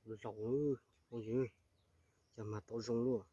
Laus, phooj ywg, cas mas tau zoo luaj.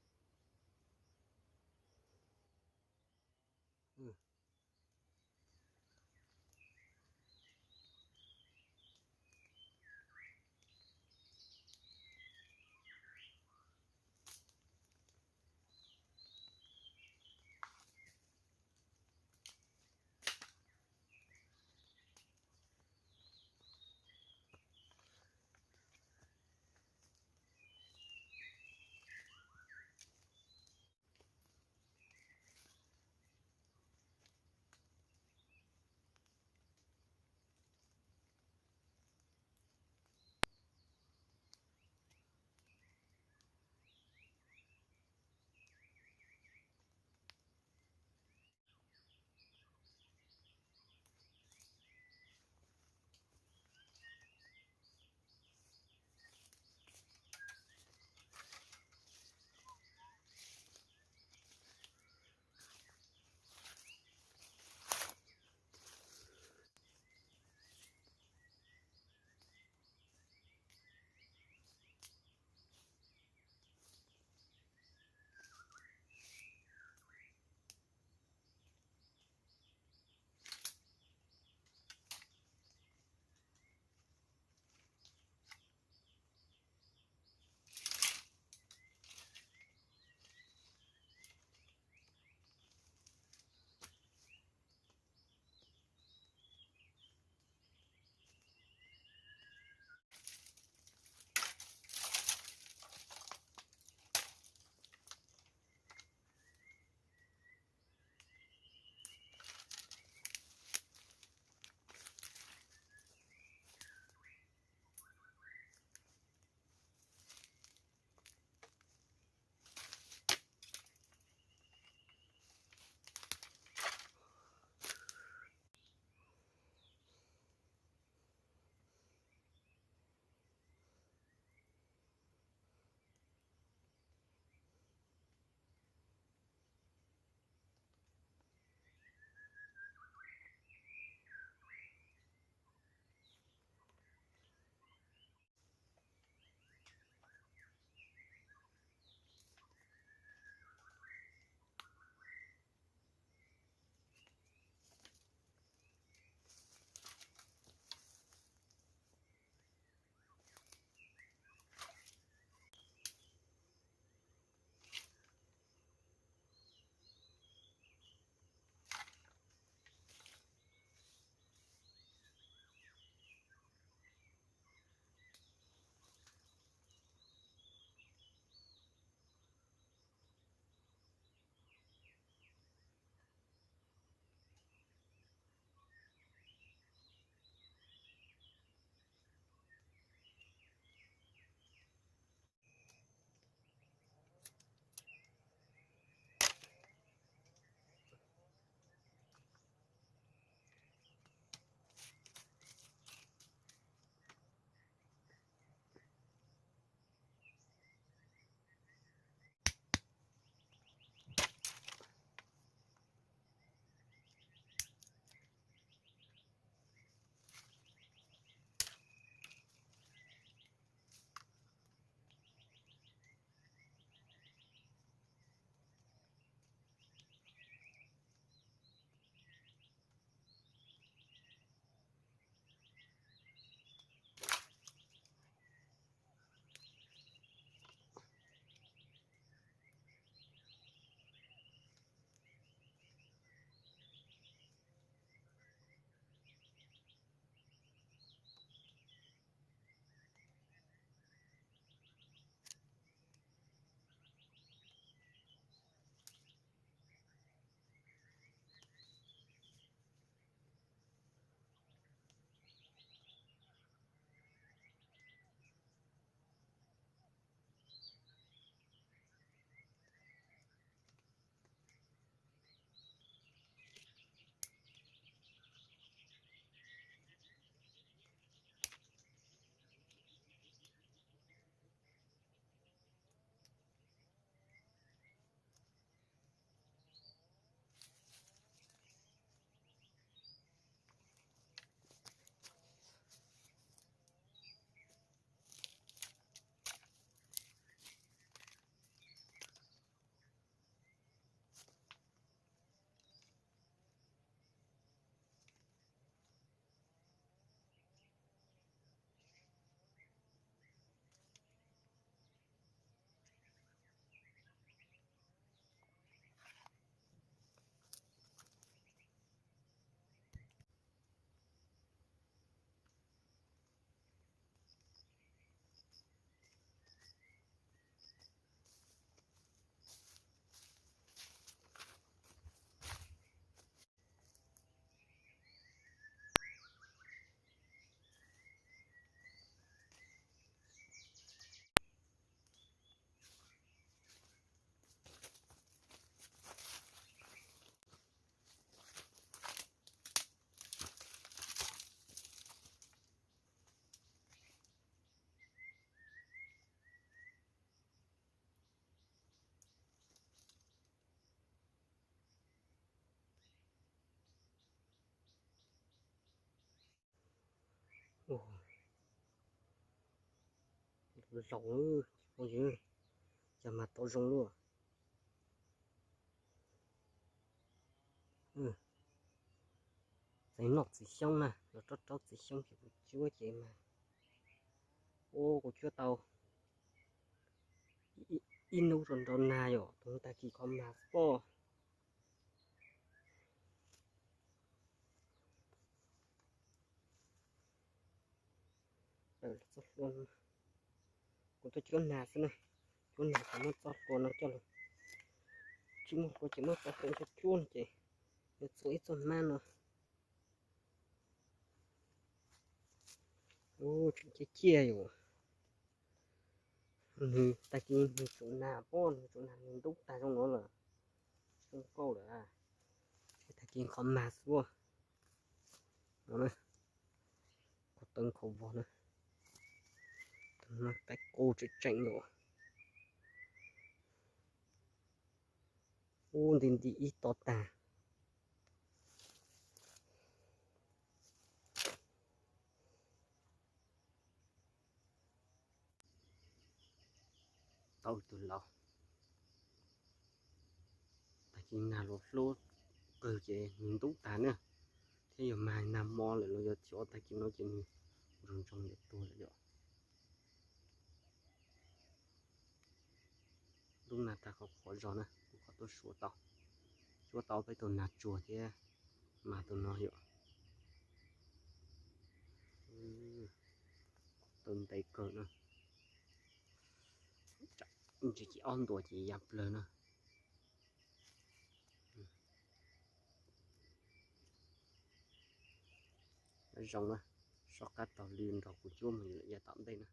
Laus, phooj ywg, cas mas tau zoo luaj. Txiv noj txiv xyoob na, los rau rau txiv xyoob ces kuv cuab ces mas, ua kuv cuab tau ib hnub rau nrau nag yom, tus tag kis qhov mas poj. Txoj hlua, kuv tuaj cuab nag xwb na, cuab nag ces muab txoj hlua no coj los, tsis muaj hlua ces muab txoj hlua coj cuab no ces yuav txua ib txoj hmab no. Ub, tseem ciaj ciaj yom. Nws tag kis nws tsaus nag pob, nws tsaus nag nws ntub tag zoo no lawm, zoo nkauj lawm. Tag kis qhov mas xwb no, qhov tawv nkhaus vog na, qaib qus tseem tseem yom. Ub, nti nti ib to tag. Tau tus laus, tag kis nag los hlub qwg ces nws ntub tag na, thiab yog mas nag hmo lawm los yog tsis ua tag kis no ces nws ntsoo ntsoo yuav tuag lawm yom. Ntub nag tag qhov qhuav zog na, kuv qhov tuaj suav tau, suav tau peb tus nag tsuag thiab mas tus no yom. Tau ntev kawg na, ntsis ces ob ntuas ces ya plawg na. Zoo na, soj qab taug li nrog kuv cuab mus lawm yav tom ntej na.